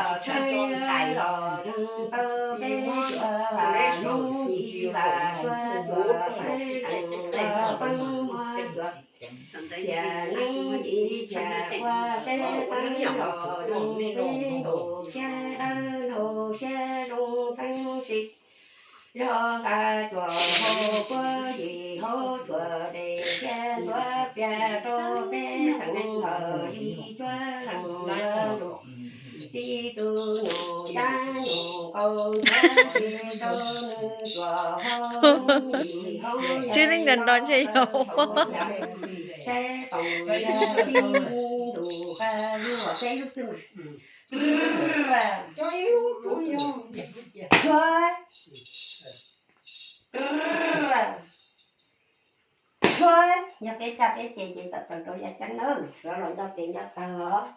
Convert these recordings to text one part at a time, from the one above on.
Tshaj tso ntxhais los tau peb cuav, hnub ib vas suav cuav, peb leeg los peb muag cuav, tiam neeb ib tsam ua seb txeeb los peb nkaus siab dawb nraug siab zoo txeeb sis. Zog nqa cuam hau puab yim hauv tsuas de siab ntxuav pliag rau peb xeem lawm li cuab leej lawm. Txij tus nyuj cab nyuj nkaus ntxuav sis rau nws cuam hau yim hauv Tsis leej nrog nrog ntshe yog saib toom yog sib ntus qa lub peb lub xwb mas. Tsuav, tsuav, yog peb caj peb ces ces tawm plaws rau yaj ceeb nawb, sawv los nco tes nco taw os.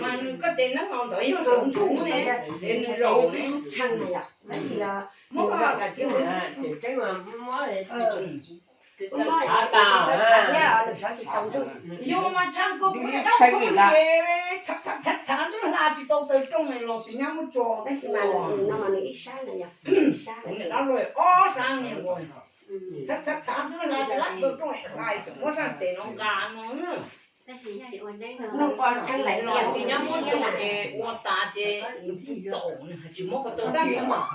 Mas nws koj tes neeb no ntawd yog sawv ntsug ne, es nws zaum ne. Tshee na yom, tab sis muab ua cas thiab, tseeb mas muab, tshee tas, nws sawv tsis tau ntsug. Yog mas tshee kawg, kuv niam dab tshee ces txhav txhav txhav twb hla tsis tau taw rooj los tsis nyab muab tso. Tab sis mas no mas nws ib sab na yom, ib sab, kuv niam dab luag ob sab ne, txhav txhav txhav twb hla tsis tau taw rooj, hla tseem muab sab tes no nqa no. Nws tshee lawm los tsis nyab muab tso ces ua tas ces nws kuj tau, tsis muab ko taw tab sis mas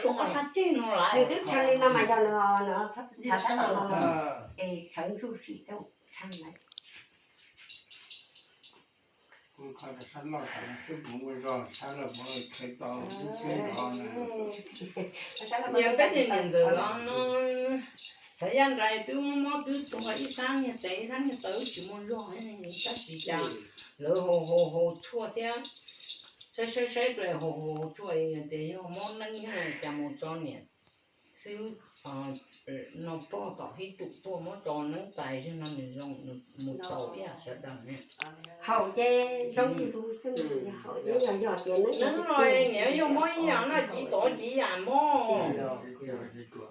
ua sab ceg no lawm. Nws twb tshee li no mas yog nws txhav sab no es sawv ntsug sim tau tshee lawm. Niam peb niam ntxawm no, Txhais yaj nrais twb mob mob twb tuag ib sab niag tes ib sab niag taw tsis muaj zog, tab sis cas lawv haus haus haus tshuaj thiab saib saib saib rau haus haus tshuaj tias yog mob neeb yog cas mus tso niam xwb no pog tom hib tum tuaj muab tso neeb tais zog no nws zoo nws mus tau ib yam sawv daws ne. Haus ces zoo li tus xwb, haus ces yog yog tias neeb los niam yog mob ib yam no ci tod ci yam mob.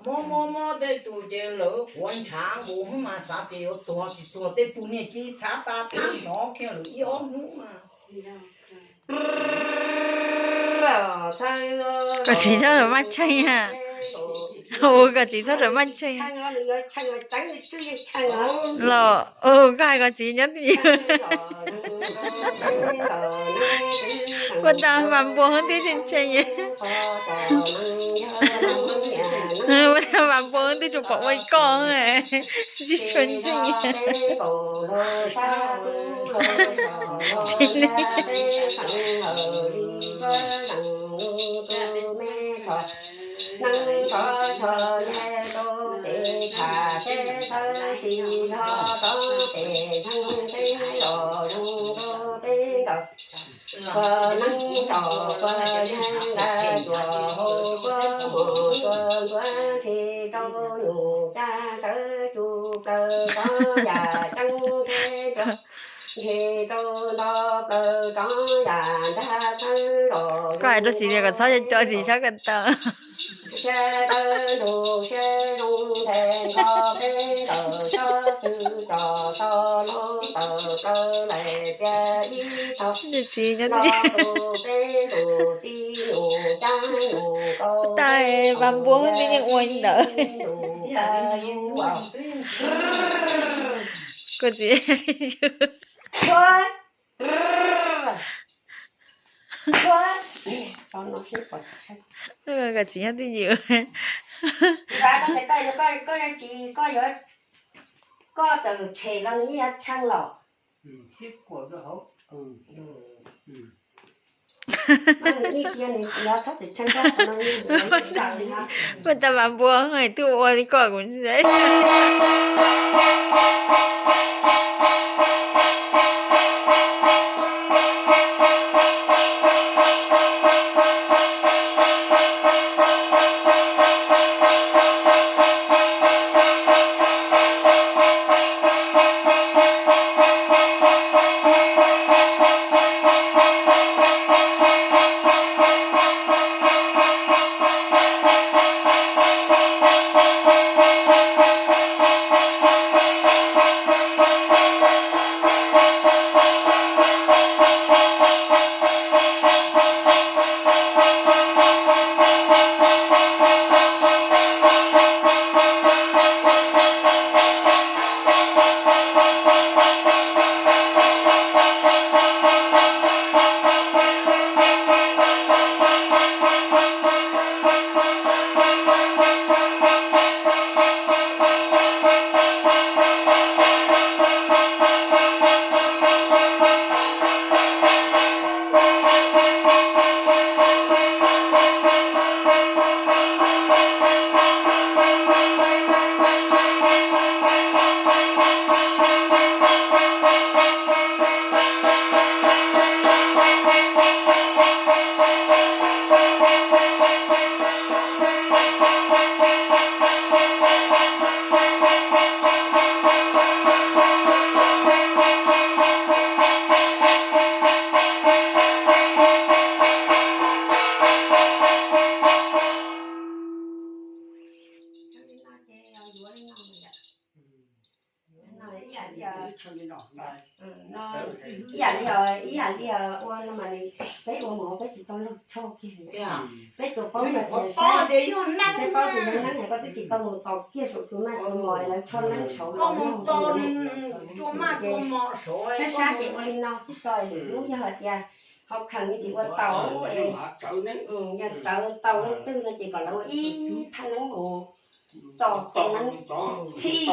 Mob mob mob tej tus ces lawv quav ntshav nqus hwb mas xav tias yuav tuag tsis tuag tej tus niag ci txhav tas thab hnov kiag lawm ib ob hnub mas. Koj txiv txhob rawm maj tsheej a. Ua koj txiv txhob rawm maj tsheej. Los koj hais koj txiv nyob twj ywm. Ua tau vas npua hoob twb tseem tsheej. Ua tau vas npua hoob twb tsuas pom ua koj tsis tshua ntseeg. Koj hais rau txiv tias kom txhob co txiv sab ko taw. Txiv nyob twj ywm. Tais vas npua twb yeej ua li ntawd. Koj txiv, koj txiv nyob twj ywm. Koj txawm tshem los nws yeej yuav tsheej los. Ua tau vas npua twb ua li koj kuv. Ib yam li ua no mas peb ua mus peb tsis tau log tshoj kiag. Peb tsuas paub tias yog neeb, peb paub tias yog neeb, koj twb tsis tau mus tos kiag saum tsuas maj tsuas mos lawv tshoj neeb saud. Koj mus tos tsuas maj tsuas mos saud, sab sab ces ua li no xwb tso. Hnub yog hais tias ho kheev tsis ua tau, yog rawv tau leej twg no ces kom lawv ua ib thaj neeb mus txo neeb txhij.